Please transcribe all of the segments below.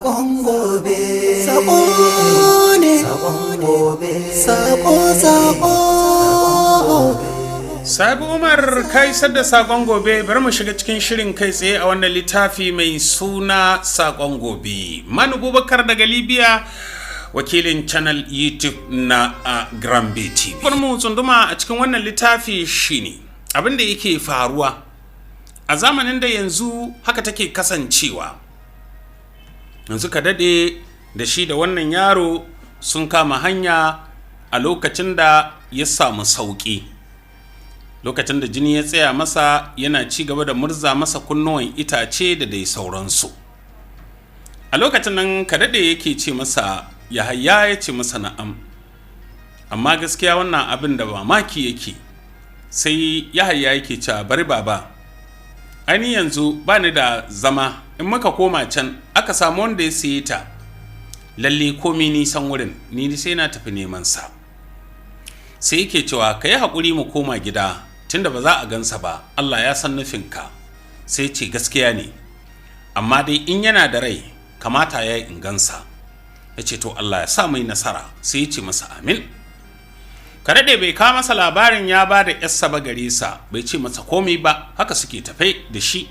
Sakon gobe. Sako ne. Sakon gobe. Sako, sako. Sabi Umar kai da sakon gobe. Bari mu shiga cikin shirin kai tsaye a wannan littafi mai suna Sakon Gobe. Manu Bubakar daga Libya, wakilin channel YouTube na Grambe TV. Bari mu tsunduma a cikin wannan littafi. Shine abin da yake faruwa a zamanin da yanzu haka take kasancewa. Yanzu ka daɗe da shi da wannan yaro sun kama hanya a lokacin da ya samu sauƙi. Lokacin da jini ya tsaya masa, yana ci gaba da murza masa kunnuwan itace da dai sauransu. A lokacin nan ka daɗe yake ce masa, "Yahaya?" Ya ce masa, "Na'am." Amma gaskiya wannan abin da mamaki yake. Sai Yahaya yake cewa, "Bari baba, ainihin yanzu ba ni da zama. In muka koma can aka samu wanda ya siye ta, lalle komi nisan wurin ni sai na tafi neman sa." Sai yake cewa, "Ka yi haƙuri mu koma gida, tunda ba za a gansa ba. Allah ya san nufinka." Sai ce, "Gaskiya ne, amma dai in yana da rai kamata ya yi in gansa." Ya ce, "To, Allah ya sa mai nasara." Sai ya ce masa, "Amin." Ka daɗe bai kawo masa labarin ya ba da yassa ba gare sa, bai ce masa komai ba. Haka suke tafe da shi.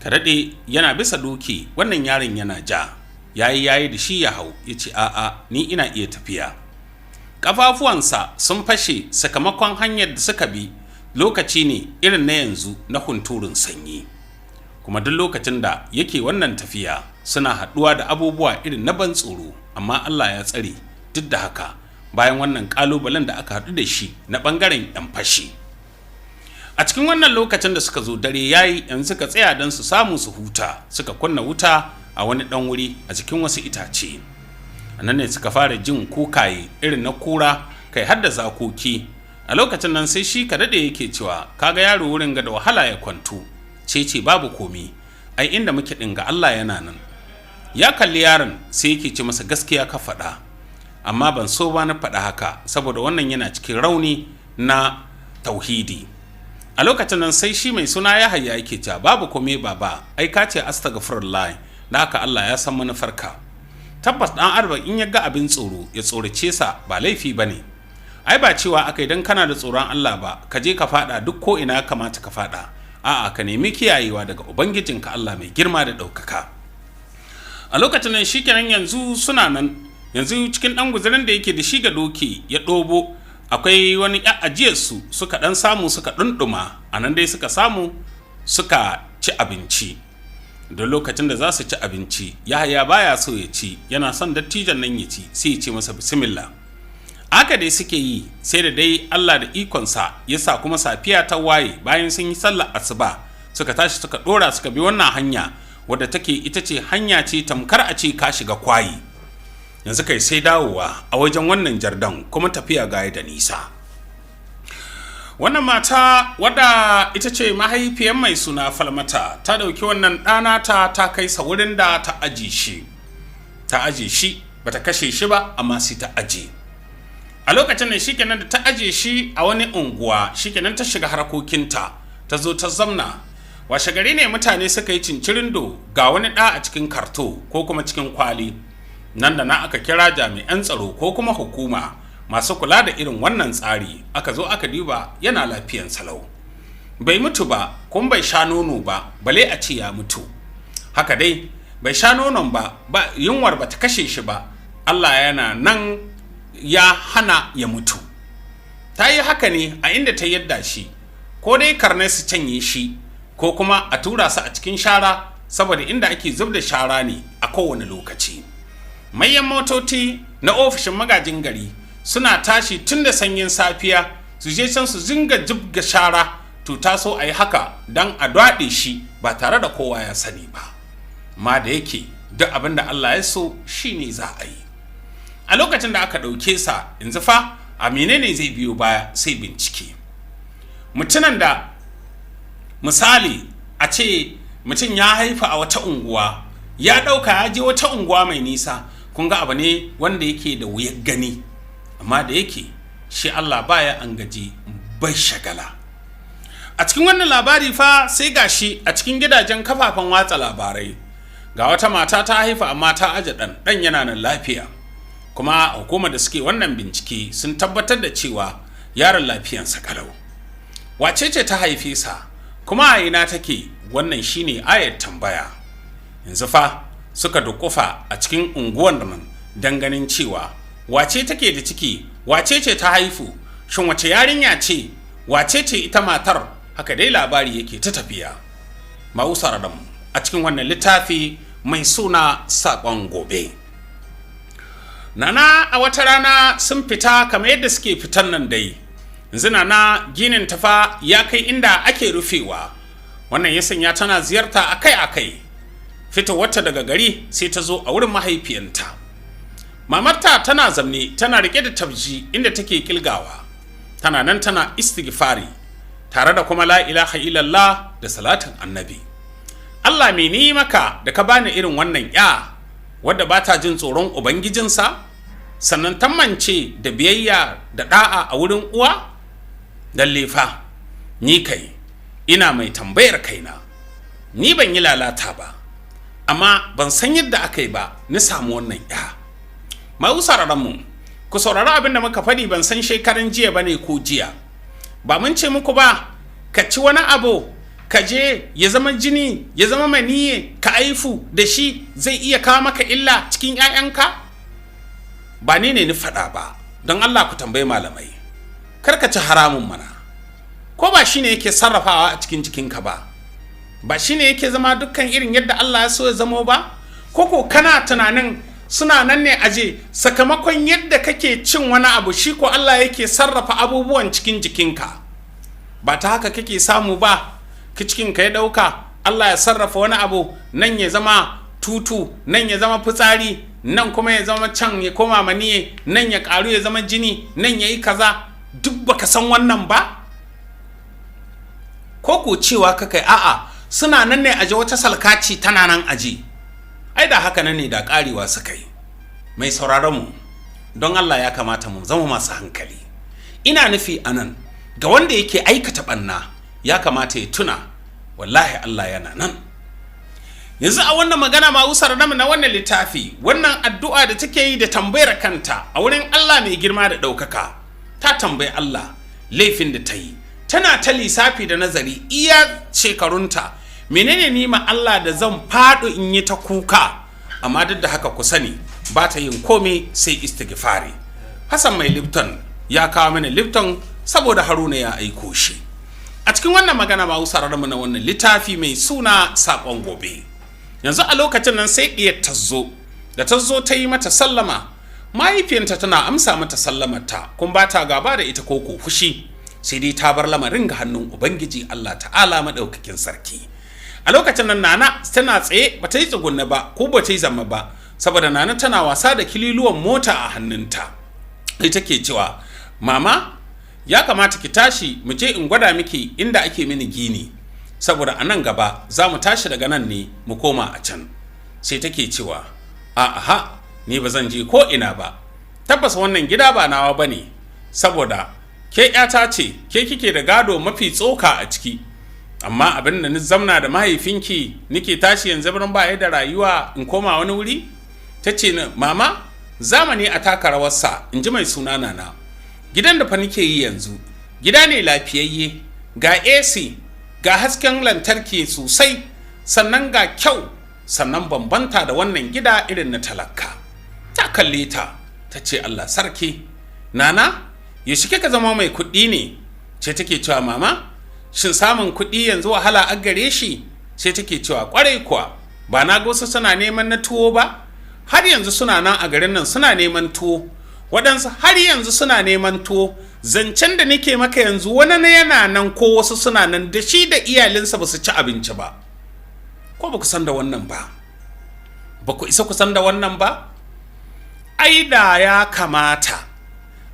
Ka daɗe yana bisa doki, wannan yaron yana ja. Yayi yayi da shi ya hau, ya ce, "A'a, ni ina iya tafiya." Ƙafafuwansa sun fashe sakamakon hanyar da suka bi. Lokaci ne irin na yanzu na hunturun sanyi, kuma duk lokacin da yake wannan tafiya suna haɗuwa da abubuwa irin na ban tsoro, amma Allah ya tsare. Duk da haka, bayan wannan ƙalubalen da aka haɗu da shi na ɓangaren 'yan fashi a cikin wannan lokacin da suka zo, dare yayi yanzu, suka tsaya don su samu su huta. Suka kunna wuta a wani ɗan wuri a cikin wasu itace. A nan ne suka fara jin kukaye irin na kura, kai har da zakoki. A lokacin nan sai shi ka daɗe yake cewa, "Kaga yaro, wurin ga da wahala ya kwanto." Ce ce, "Babu komi, ai inda muke ɗin ga Allah yana nan." Ya kalli yaron, sai yake ce masa, "Gaskiya ka faɗa, amma ban so ba na faɗa haka, saboda wannan yana cikin rauni na tauhidi." A lokacin nan sai shi mai suna Yahaya yake cewa, "Babu kome baba, ai ka ce astaghfirullah, da haka Allah ya san manufarka." Tabbas dan arba in ya ga abin tsoro ya tsorace sa ba laifi ba ne. Ai ba cewa aka idan kana da tsoron Allah ba ka je ka fada duk ko ina kamata ka fada. A'a, ka nemi kiyayewa daga ubangijinka Allah mai girma da ɗaukaka. A lokacin nan shikenan, yanzu suna nan. Yanzu cikin ɗan guzurin da yake da shi ga doki ya ɗobo, akwai wani ya ajiyarsu suka ɗan samu suka ɗunɗuma. A nan dai suka samu suka ci abinci. Don lokacin da za su ci abinci, Yahaya baya so ya ci, yana son dattijan nan ya ci. Sai ya ce masa, "Bismillah." Haka dai suke yi, sai da dai Allah da ikonsa ya sa kuma safiya ta waye. Bayan sun yi sallar asuba, suka tashi suka dora, suka bi wannan hanya wadda take ita ce hanya ce tamkar a ce ka shiga kwayi. Yanzu kai sai dawowa a wajen wannan jardan, kuma tafiya gaya da nisa. Wannan mata wadda ita ce mahaifiyar mai suna Falmata ta ɗauki wannan ɗanata ta kai sa wurin da ta aje shi. Ta aje shi, bata kashe shi ba, amma sai ta aje. A lokacin da shikenan da ta aje shi a wani unguwa, shikenan ta shiga harkokinta, ta zo ta zamna. Washe gari ne mutane suka yi cincirindo, ga wani ɗa a cikin karto ko kuma cikin kwali. Nan da nan aka kira jami'an tsaro ko kuma hukuma masu kula da irin wannan tsari. Aka zo aka duba, yana lafiyan salau, bai mutu ba, kuma bai sha nono ba bale a ce ya mutu. Haka dai bai sha nonon ba, ba yunwar ba ta kashe shi ba. Allah yana nan ya hana ya mutu. Ta yi haka ne a inda ta yadda shi, ko dai karnai su canye shi, ko kuma a tura su a cikin shara, saboda inda ake zub da shara ne a kowane lokaci. Manyan motoci na ofishin magajin gari suna tashi tun da sanyin safiya su je can su zinga jibga shara. To, ta so a yi haka don a dwaɗe shi ba tare da kowa ya sani ba. Ma da yake duk abin da Allah ya so shi ne za a yi. A lokacin da aka ɗauke sa, yanzu fa a menene zai biyo baya? Sai bincike. Mutumin da misali a ce mutum ya haifa a wata unguwa, ya ɗauka ya je wata unguwa mai nisa, kun ga abu ne wanda yake da wuyar gani. Amma da yake shi Allah baya an gaji bai shagala. A cikin wannan labari fa sai gashi a cikin gidajen kafafen watsa labarai Ga wata mata ta haifa amma ta aje ɗan, ɗan yana nan lafiya. Kuma hukumar da suke wannan bincike sun tabbatar da cewa yaron lafiyansa kalau. Wace ce ta haife sa kuma a ina take? Wannan shine ayar tambaya. Yanzu fa suka dukufa a cikin unguwar nan don ganin cewa wace take da ciki, wace ce ta haifu, shin wace yarinya ce, wace ce ita matar? Haka dai labari yake ta tafiya. Ma'usar a cikin wannan littafi mai suna Saƙon Gobe. Nana a wata rana sun fita kamar yadda suke fitan nan dai. Yanzu Nana ginin tafa ya kai inda ake rufewa. Wannan ya sanya tana ziyarta akai-akai. Fitowarta daga gari sai ta zo a wurin mahaifiyanta. Mamarta tana zamne tana rike da tabji inda take kilgawa. Tana nan tana istighfari tare da kuma la ilaha illallah da salatin annabi. Allah, me ni maka da ka bani irin wannan ya wadda ba ta jin tsoron ubangijinsa, sannan tammance da biyayya da da'a a wurin uwa? Lalle fa ni kai ina mai tambayar kaina, ni ban yi lalata ba, amma ban san yadda aka yi ba ni samu wannan ya. Mu sauraron, ku saurari abin da muka faɗi. Ban san shekaran jiya ba ne ko jiya ba, mun ce muku ba ka ci wani abu ka je ya zama jini, ya zama maniye, ka aifu da shi, zai iya kawo maka illa cikin 'ya'yanka. Ba ni ne ni faɗa ba, don Allah ku tambayi malamai. Kar ka ci haramun mana. Ko ba shine yake sarrafawa a cikin jikinka ba? Ba shine yake zama dukkan irin yadda Allah ya so ya zamo ba? Ko ko kana tunanin suna nan ne aje sakamakon yadda kake cin wani abu, shi ko Allah yake sarrafa abubuwan cikin jikinka? Ba ta haka kake samu ba ki cikinka ya ɗauka, Allah ya sarrafa wani abu, nan ya zama tutu, nan ya zama fitsari, nan kuma ya zama can ya koma maniye, nan ya ƙaru ya zama jini, nan ya yi kaza. Duk baka san wannan ba? Ko ko cewa kakai a'a, suna nan ne aje, wata salkaci tana nan aje? Ai da haka nan ne da karewa suka yi. Mai sauraron mu, don Allah ya kamata mu zama masu hankali. Ina nufi anan ga wanda yake aikata banna, ya kamata ya tuna wallahi Allah yana nan. Yanzu a wannan magana ma usar na wannan littafi, wannan addu'a da take yi da tambayar kanta a wurin Allah mai girma da ɗaukaka, ta tambayi Allah laifin da ta yi. Tana ta lissafi da nazari iya shekarunta, menene ni ma Allah da zan faɗo in yi ta kuka? Amma duk da haka ku sani ba ta yin komai sai istighfari. Hassan mai Lipton ya kawo mana Lipton saboda Haruna ya aiko shi. A cikin wannan magana ma usar na wannan littafi mai suna Saƙon Gobe. Yanzu a lokacin nan sai ɗiyar ta zo. Da ta zo ta yi mata sallama, mahaifiyarta tana amsa mata sallamarta, kun ba ta gaba da ita ko ko fushi, sai dai ta bar lamarin ga hannun Ubangiji Allah Ta'ala maɗaukakin sarki. A lokacin nan Nana tana tsaye, ba ta yi tsugunna ba ko ba ta yi zama ba, saboda Nana tana wasa da kililuwan mota a hannunta. Ita ke cewa, "Mama, ya kamata ki tashi mu je in gwada miki inda ake mini gini, saboda a nan gaba za mu tashi daga nan ne mu koma a can." Sai take cewa, "A'a, ni ba zan je ko ina ba. Tabbas wannan gida ba nawa ba ne, saboda ke 'yata ce, ke kike da gado mafi tsoka a ciki. Amma abin da ni zamna da mahaifinki nike tashi yanzu birnin ba da rayuwa in koma wani wuri?" Ta ce, "Mama, zamani a taka rawarsa," in ji mai suna Nana. "Gidan da fa nike yi yanzu gida ne lafiyayye, ga AC, ga hasken lantarki sosai, sannan ga kyau, sannan bambanta da wannan gida irin na talaka." Ta kalle ta, ta ce, "Allah sarki Nana, yaushe kika zama mai kuɗi ne?" Ce take cewa, "Mama, shin samun kuɗi yanzu wahala a gare shi?" Sai take cewa, "Kwarai kuwa, ba na ga wasu suna neman na tuwo ba? Har yanzu suna nan a garin nan suna neman tuwo. Waɗansu har yanzu suna neman tuwo. Zancen da nake maka yanzu, wani na yana nan ko wasu suna nan da shi da iyalinsa ba su ci abinci ba. Ko ba ku san da wannan ba? Ba ku isa ku san da wannan ba? Ai da ya kamata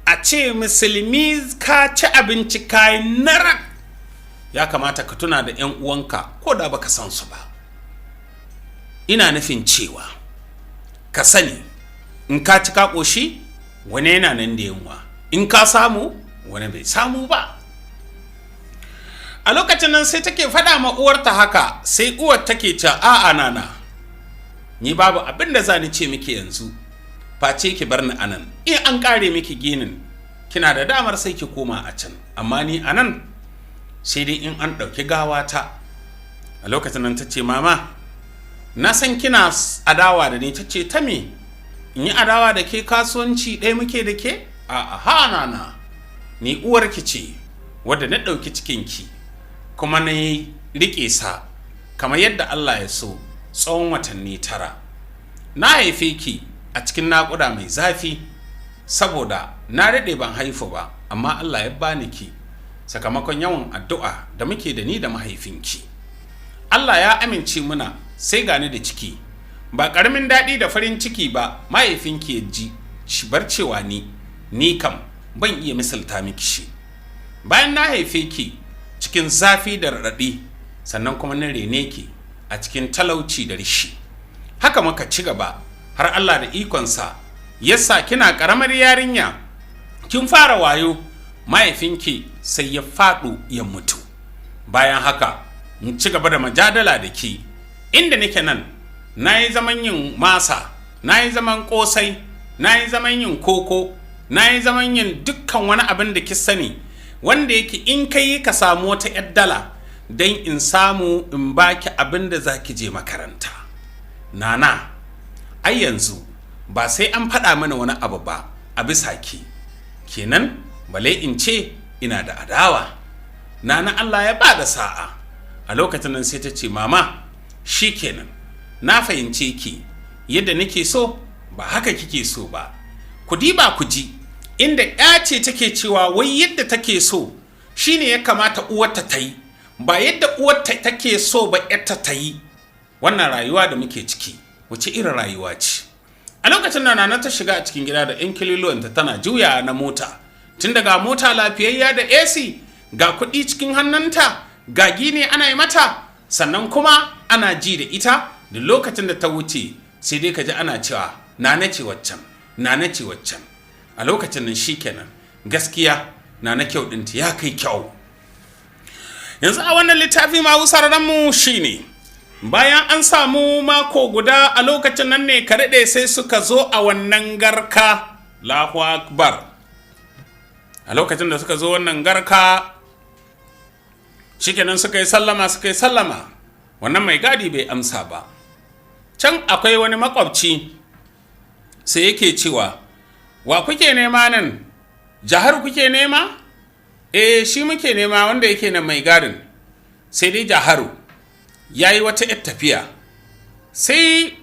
a ce musulmi ka ci abinci ka yi narak, ya kamata ka tuna da 'yan uwanka ko da baka san su ba. Ina nufin cewa ka sani in ka ci ka ƙoshi, wani yana nan da yunwa. In ka samu, wani bai samu ba." A lokacin nan sai take faɗa ma uwarta haka, sai uwar take ce, "A'a Nana." Ni babu abin da za ni ce miki yanzu face ki bar ni anan. In an kare miki ginin, kina da damar sai ki koma a can, amma ni anan sai dai in an ɗauki gawata. A lokacin nan ta ce, "Mama, na san kina adawa da ni." Ta ce, "Ta me in yi adawa da ke? Kasuwanci ɗaya muke da ke? A ha, na ni uwarki ce wadda na ɗauki cikinki kuma na yi riƙe sa kamar yadda Allah ya so tsawon watanni 9. Na haife ki a cikin naƙuda mai zafi saboda na daɗe ban haifu ba, amma Allah ya bani ki sakamakon yawan addu'a da muke da ni da mahaifinki. Allah ya amince muna, sai gani da ciki. Ba ƙaramin daɗi da farin ciki ba mahaifinki ya ji shi bar cewa ni kam ban iya misalta miki shi. Bayan na haife ki cikin zafi da raɗaɗi, sannan kuma na rene ki a cikin talauci da rishi. Haka muka ci gaba har Allah da ikonsa yasa kina ƙaramar yarinya kin fara wayo, mahaifinki sai ya faɗo ya mutu. Bayan haka in ci gaba da majadala da ki inda nake nan. Na yi zaman yin masa, na yi zaman ƙosai, na yi zaman yin koko, na yi zaman yin dukkan wani abin da ki sani wanda yake in ka yi ka samu wata 'yar dala don in samu in baki abin da za ki je makaranta. Nana, ai yanzu ba sai an faɗa mana wani abu ba a bisa ki kenan, bale in ce ina da adawa. Nana, Allah ya ba da sa'a." A lokacin nan sai ta ce, "Mama, shi kenan, na fahimce ki. Yadda nake so ba haka kike so ba." Ku diba ku ji inda ya ce take cewa wai yadda take so shine ya kamata uwarta ta yi, ba yadda uwarta take so ba yarta ta yi. Wannan rayuwa da muke ciki, wace irin rayuwa ce? A lokacin da Nana ta shiga a cikin gida da 'yan kililuwanta tana juya na mota, tun daga mota lafiyayya da AC, ga kuɗi cikin hannunta, ga gini ana yi mata, sannan kuma ana ji da ita. Da lokacin da ta wuce, sai dai ka ji ana cewa, "Nana ce waccan, Nana ce waccan." A lokacin nan shikenan, gaskiya Nana kyau ɗinta ya kai kyau. Yanzu a wannan littafi ma mu shine bayan an samu mako guda, a lokacin nan ne ka daɗe sai suka zo a wannan garka. Allahu akbar! A lokacin da suka zo wannan garka, shikenan suka yi sallama, suka yi sallama, wannan mai gadi bai amsa ba. Can akwai wani makwabci, sai yake cewa, "Wa kuke nema nan? Jahar kuke nema?" "Eh, shi muke nema, wanda yake nan mai gadin." "Sai dai Jaharu ya yi wata 'yar tafiya." Sai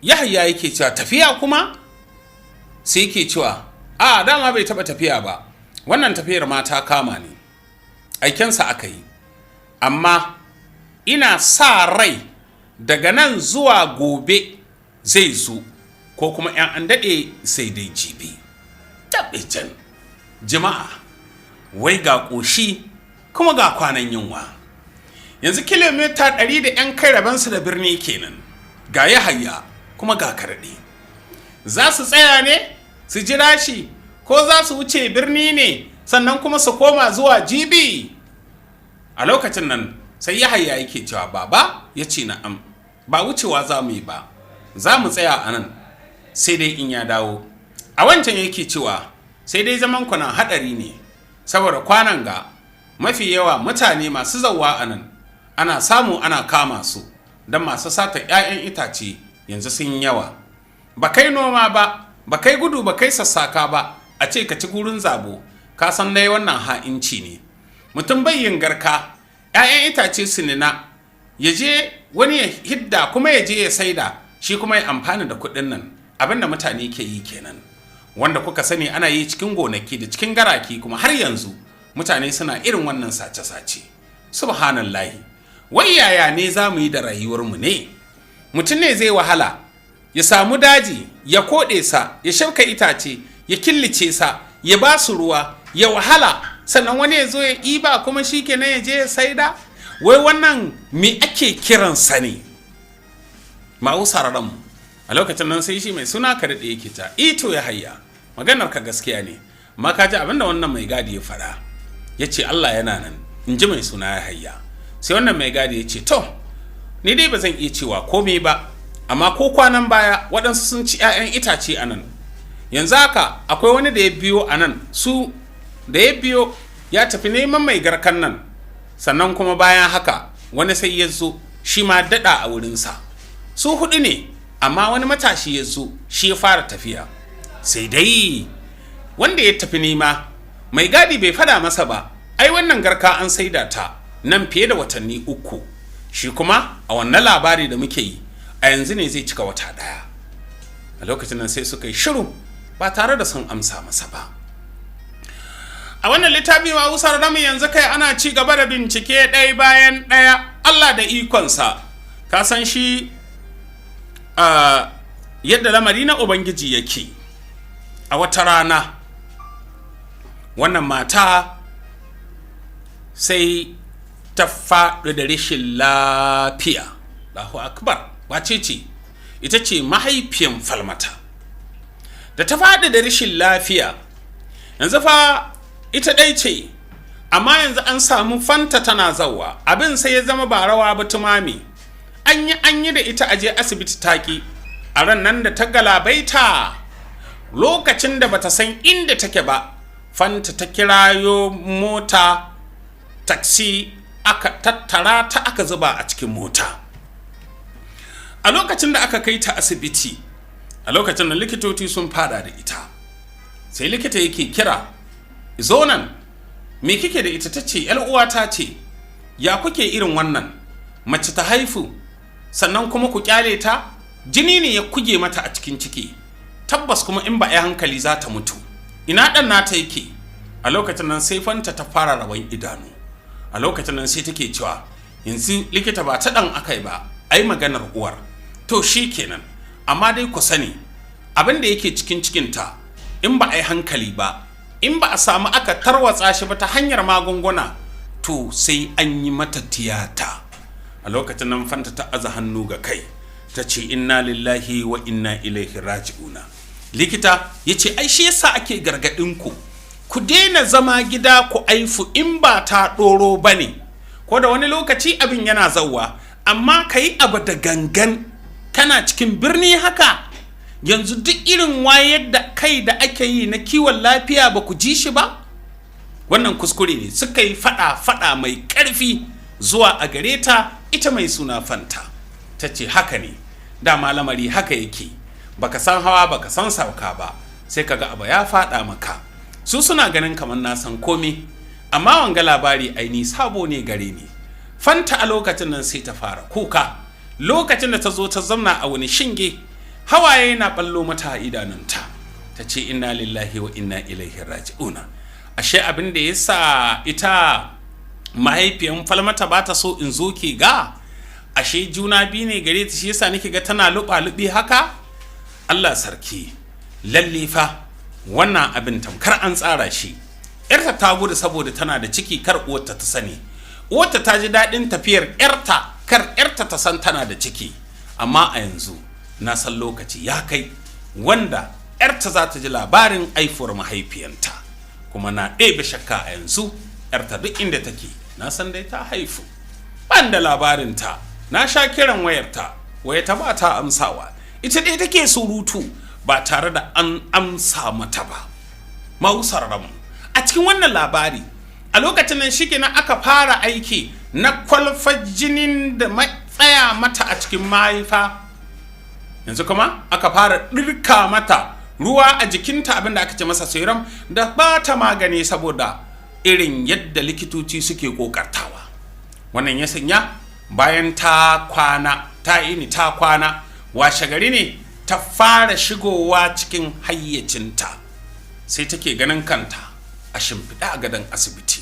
Yahaya yake cewa, "Tafiya kuma?" Sai yake cewa, "A dama bai taba tafiya ba, wannan tafiyar ma ta kama ne, aikensa aka yi, amma ina sa rai daga nan zuwa gobe zai zo, ko kuma 'yan an daɗe sai dai jibi." Can jama'a, wai ga ƙoshi kuma ga kwanan yunwa. Yanzu kilomita 100 da 'yan kai rabansu da birni kenan. Ga Yahaya kuma ga Karɗe. Za su tsaya ne su jira shi, ko za su wuce birni ne sannan kuma su koma zuwa jibi? A lokacin nan sai Yahaya yake cewa, "Baba," ya ce, "Na'am." "Ba wucewa za mu yi ba, za mu tsaya a nan sai dai in ya dawo." A wancan yake cewa, "Sai dai zaman kwanan haɗari ne, saboda kwanan ga mafi yawa mutane masu zauwa a nan ana samu ana kama su, don masu sata 'ya'yan itace yanzu sun yawa. Ba kai noma ba, ba kai gudu ba kai sassaka ba, a ce ka ci gurin zabo. Ka san dai wannan ha'inci ne. Mutum bai yin garka, 'ya'yan itace su nina, ya je wani ya hidda kuma ya je ya saida, shi kuma ya amfana da kuɗin nan. Abin da mutane ke yi kenan, wanda kuka sani ana yi cikin gonaki da cikin garaki, kuma har yanzu mutane suna irin wannan sace-sace. Subhanallahi! Wai yaya ne za mu yi da rayuwarmu ne? Mutum ne zai wahala ya samu daji, ya koɗe sa, ya shauka itace, ya killace sa, ya ba su ruwa, ya wahala, sannan wani ya zo ya ɗiba kuma shi kenan ya je ya saida. Wai wannan me ake kiransa ne ma'u mu?" A lokacin nan sai shi mai suna ka daɗe yake ta ito, "Yahaya, maganar ka gaskiya ne, amma ka ji abinda wannan mai gadi ya faɗa." Ya ce, "Allah yana nan," in ji mai suna Yahaya. Sai wannan mai gadi ya ce, "To, ni dai ba zan iya cewa komai ba." Amma ko kwanan baya waɗansu sun ci 'ya'yan itace a nan. Yanzu haka akwai wani da ya biyo a nan, su da ya biyo ya tafi neman mai garkan nan. Sannan kuma bayan haka wani sai ya zo shi ma daɗa a wurinsa. Su hudu ne, amma wani matashi ya zo shi ya fara tafiya. Sai dai wanda ya tafi nema, mai gadi bai fada masa ba, ai wannan garka an saida ta nan fiye da watanni 3. Shi kuma a wannan labari da muke yi a yanzu ne zai cika wata 1. A lokacin nan sai suka yi shiru ba tare da sun amsa masa ba. A wannan littafi ma usar ramu yanzu kai ana ci gaba da bincike ɗaya bayan ɗaya. Allah da ikonsa, ka san shi yadda lamari na Ubangiji yake. A wata rana wannan mata sai ta faɗi da rashin lafiya. Allahu akbar! Wace ce ita? Ce mahaifiyan Falmata. Da ta faɗi da rashin lafiya, yanzu fa ita ɗai ce, amma yanzu an samu Fanta tana zauwa. Abin sai ya zama ba rawa ba tumami. An yi da ita aje asibiti taƙi. A ran nan da ta galabaita, lokacin da bata san inda take ba, Fanta ta kirayo mota taksi, aka tattara ta aka zuba a cikin mota. A lokacin da aka kai ta asibiti, a lokacin da likitoci sun fada da ita, sai likita yake kira, "Zo nan, me kike da ita?" Ta ce, "Uwata ce. Ya kuke irin wannan? Mace ta haifu sannan kuma ku kyale ta? Jini ne ya kuge mata a cikin ciki, tabbas kuma in ba a yi hankali za ta mutu. Ina ɗan nata yake?" A lokacin nan sai Fanta ta fara rawan idanu. A lokacin nan sai take cewa, "Yanzu likita, ba ta ɗan akai ba, ai maganar uwar." "To shi kenan, amma dai ku sani abin da yake cikin cikinta, in ba a yi hankali ba, in ba a samu aka tarwatsa shi ba ta hanyar magunguna, to sai an yi mata tiyata." A lokacin nan Fanta ta aza hannu ga kai, ta ce, "Inna lillahi wa inna ilaihi raji'una." Likita ya ce, "Ai shi yasa ake gargaɗin ku, ku daina zama gida ku aifu in ba ta ɗoro ba ne. Ko da wani lokaci abin yana zauwa, amma ka yi abu da gangan kana cikin birni haka. Yanzu duk irin wayar da kai da ake yi na kiwon lafiya ba ku ji shi ba? Wannan kuskure ne." Suka yi fada fada mai karfi zuwa a gare ta. Ita mai suna Fanta ta ce, "Haka ne, dama lamari haka yake. Baka san hawa baka san sauka ba, sai kaga abu ya fada maka. Su suna ganin kamar na san komi, amma wanga labari aini sabo ne gare ni." Fanta a lokacin nan sai ta fara kuka. Lokacin da ta zo ta zamna a wani shinge, hawaye na ballo mata a idanunta. Ta ce, "Inna lillahi wa inna ilaihi raji'una. Ashe abin da ya sa ita mahaifiyan Falmata ba ta so in zo ke ga, ashe juna biyu ne gare ta. Shi yasa nake ga tana luɓa luɓi haka. Allah sarki, lalle fa wannan abin tamkar an tsara shi. Yarta ta gudu saboda tana da ciki kar uwarta ta sani. Uwarta ta ji daɗin tafiyar yarta kar yarta ta san tana da ciki. Amma a yanzu na san lokaci ya kai wanda yarta za ta ji labarin aifuwar mahaifiyanta, kuma na ɗebe shakka a yanzu yarta duk inda take na san dai ta haifu. Ban da labarinta. Na sha kiran wayarta, wayarta ba ta amsawa. Ita dai take surutu ba tare da an amsa mata ba." Mausar ramu a cikin wannan labari, a lokacin nan shikenan aka fara aiki na kwalfar jinin da tsaya mata a cikin mahaifa. Yanzu kuma aka fara ɗirka mata ruwa a jikinta, abinda aka ce masa serum, da ba ta magani, saboda irin yadda likitoci suke kokartawa. Wannan ya sanya bayan ta kwana, ta ini, ta kwana, washe gari ne ta fara shigowa cikin hayyacinta. Sai take ganin kanta a shimfiɗa a gadon asibiti.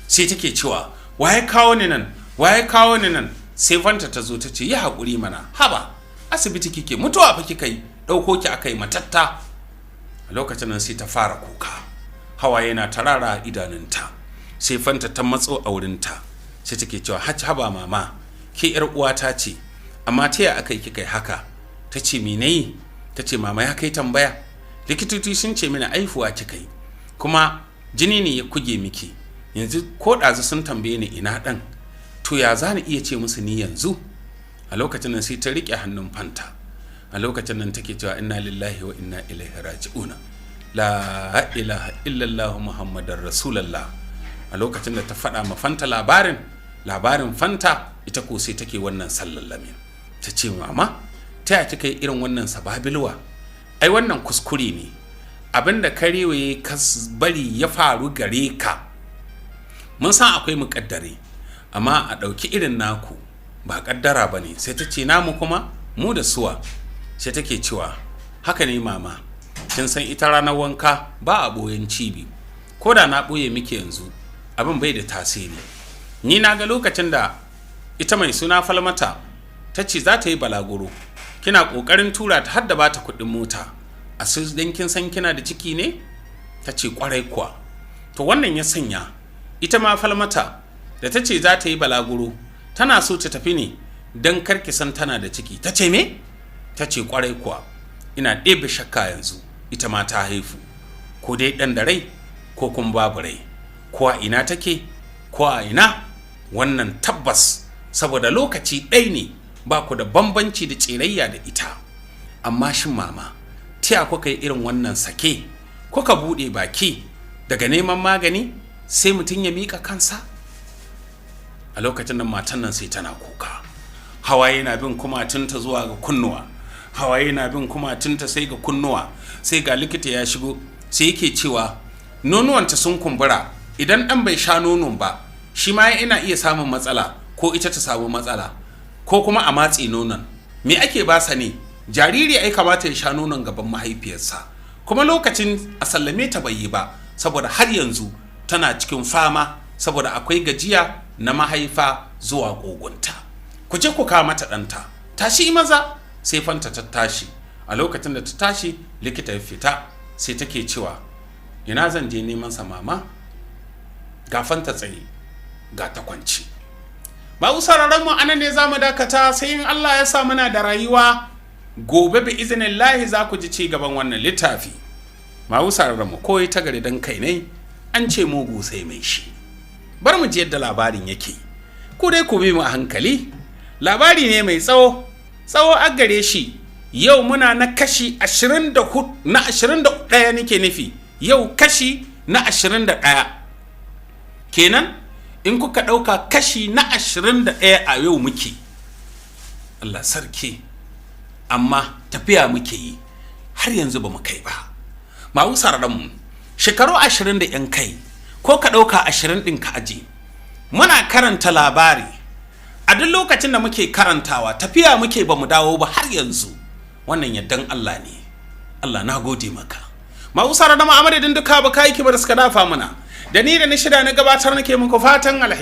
Sai take cewa, "Waye kawo ni nan? Waye kawo ni nan?" Sai Fanta ta zo ta ce, "Yi haƙuri mana, haba, asibiti kike, mutuwa fa kika yi, ɗauko ki aka yi matatta." A lokacin nan sai ta fara kuka, hawaye na tarara idanunta. Sai Fanta ta matso a wurinta, sai take cewa, "Haba mama, ke yar uwata ce, amma ta ya aka yi kika yi haka?" Ta ce, "Me nayi?" Ta ce, "Mama, ya kai tambaya? Likitoci sun ce mini aifuwa kika yi, kuma jini ne ya kuge miki. Yanzu ko ɗazu sun tambaye ni ina ɗan, to ya za ni iya ce musu ni yanzu?" A lokacin nan sai ta riƙe hannun Fanta. A lokacin nan take cewa, "Inna lillahi wa inna ilaihi raji'una, la ilaha illallah Muhammadar Rasulallah." A lokacin da ta faɗa ma Fanta labarin Fanta, ita ko sai take wannan sallallamin, ta ce, "Mama, ta ya kika yi irin wannan sababilwa? Ai wannan kuskure ne abinda karewaye ka bari ya faru gare ka. Mun san akwai muƙaddare, amma a ɗauki irin naku ba ƙaddara ba ne." Sai ta ce, "Namu kuma, mu da suwa?" Sai take cewa, "Haka ne mama, kin san ita ranar wanka ba a ɓoyen cibi. Ko da na ɓoye miki yanzu, abin bai da tasiri. Ni na ga lokacin da ita mai suna Falmata ta ce za ta yi balaguro, kina ƙoƙarin tura ta har da bata kuɗin mota, a dan kin san kina da ciki ne." Ta ce, "Kwarai kuwa." To wannan ya sanya ita ma Falmata da ta ce za ta yi balaguro, tana so ta tafi ne don karki san tana da ciki. Ta ce, "Me?" Ta ce, "Kwarai kuwa, ina ɗebe shakka yanzu ita ma ta haifu, ko dai ɗan da rai ko kuma babu rai, ko a ina take ko a ina. Wannan tabbas, saboda lokaci ɗai ne, ba ku da bambanci da tserayya da ita. Amma shin mama, tiya kuka yi irin wannan sake, kuka buɗe baki daga neman magani sai mutum ya miƙa kansa?" A lokacin nan matan nan sai tana kuka, hawaye na bin kumatunta zuwa ga kunnuwa, hawaye na bin kumatunta sai ga kunnuwa. Sai ga likita ya shigo, sai yake cewa nonuwanta sun kumbura, idan ɗan bai sha nonon ba, shi ma yana iya samun matsala, ko ita ta samu matsala, ko kuma a matse nonon. Me ake basa ne? Jariri ai kamata ya sha nonon gaban mahaifiyarsa. Kuma lokacin a sallame ta bai yi ba, saboda har yanzu tana cikin fama, saboda akwai gajiya na mahaifa zuwa ƙugunta. Ku je ku kawo mata ɗanta. Tashi maza. Sai Fanta ta tashi. A lokacin da ta tashi, likita ya fita, sai take cewa, "Ina zan je neman sa, mama? Ga Fanta tsaye, ga ta kwanci." Ba sauraron mu, anan ne za mu dakata, sai in Allah ya sa muna da rayuwa gobe, bi iznillahi, za ku ji ci gaban wannan littafi. Ma sauraron mu, koyi ta gari dan kai ne, an ce mugu sai mai shi. Bar mu ji yadda labarin yake. Ku dai ku bi mu a hankali, labari ne mai tsawo tsawo a gare shi. Yau muna na kashi 24, na 21 nake nufi, yau kashi na 21 kenan. In kuka ɗauka kashi na 21 a yau muke. Allah sarki, amma tafiya muke yi, har yanzu ba mu kai ba. Masu mu, shekaru 20 da 'yan kai, ko ka ɗauka 20 ɗin ka aje, muna karanta labari. A duk lokacin da muke karantawa, tafiya muke, ba mu dawo ba har yanzu. Wannan yardan Allah ne. Allah, na gode maka. Masu sauraron mu, a madadin duka ba kai kibar suka dafa mana, da ni da ni shida na gabatar, nake muku fatan alheri.